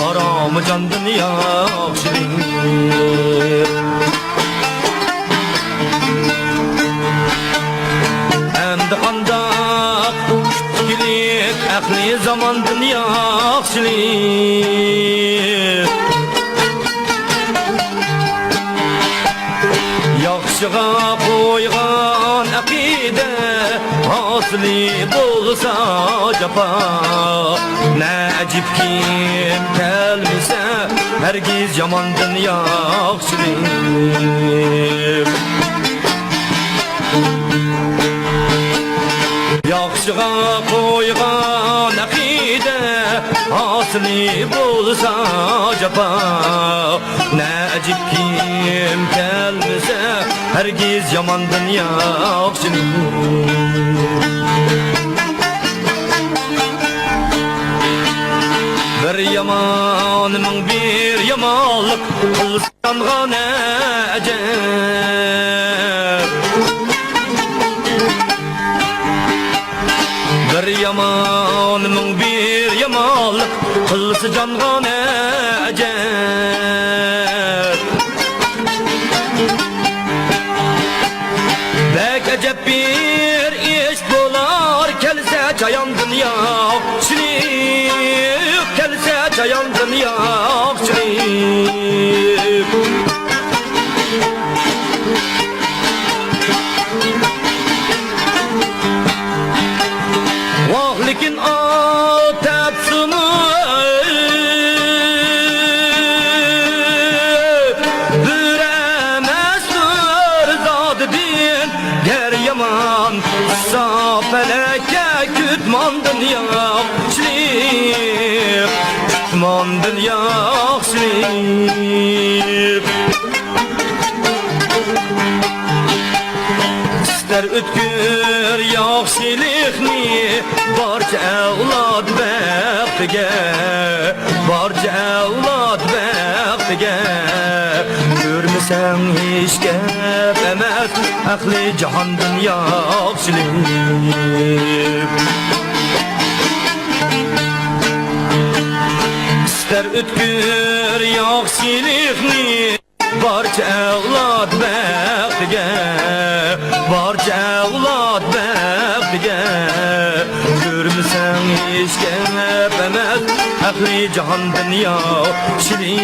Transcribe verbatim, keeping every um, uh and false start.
ھارامى جاندىن ياخشى. ئەمدى قانداق ئىككىلىك ئەقلى زاماندىن ياخشىلىق. ياخشىغا قويغان ئەقىدە، ھاسىلى بولسا جاپا. نەجىپ كىم كەلمىسە، ھەرگىز ياماندىن ياخشىلىق. ياخشىغا قويغان ئەقىدە، ھاسىلى بولسا جاپا. نەجىپ كىم كەلمىسە، ھەرگىز ياماندىن ياخشىلىق. بىر يامان مىڭ بىر يامانلىق قىلسا جانغا نەجىپ. بىر يامان مىڭ بىر يامانلىق قىلسا جانغا نەجىپ. بەك ئەجەب بىر ئىش بولار، كەلسە چاياندىن ياخشىلىق، كەلسە چاياندىن ياخشىلىق. ۋاھ، لېكىن ئاۋ تەپسىمۇ بىر ئەمەستۇر زادىدىن گەر يامان. ساپ پەلەككە كۈتماندىن ياخشىلىق، كۈتماندىن ياخشىلىق. ئىستەر ئۆتكۈر ياخشىلىقنى بارچە ئەۋلاد بەختىگە، بارچە ئەۋلاد بەختىگە. كۆرمىسەڭ ھېچ گەپ ئەمەس، ئەقلى جاھاندىن ياخشىلىق. ئىستەر ئۆتكۈر ياخشىلىقنى بارچە ئەۋلاد بەختىگە، بارچە ئەۋلاد بەختىگە. كۆرمىسەڭ ھېچ گەپ ئەمەس، ئەقلى جاھاندىن ياخشىلىق.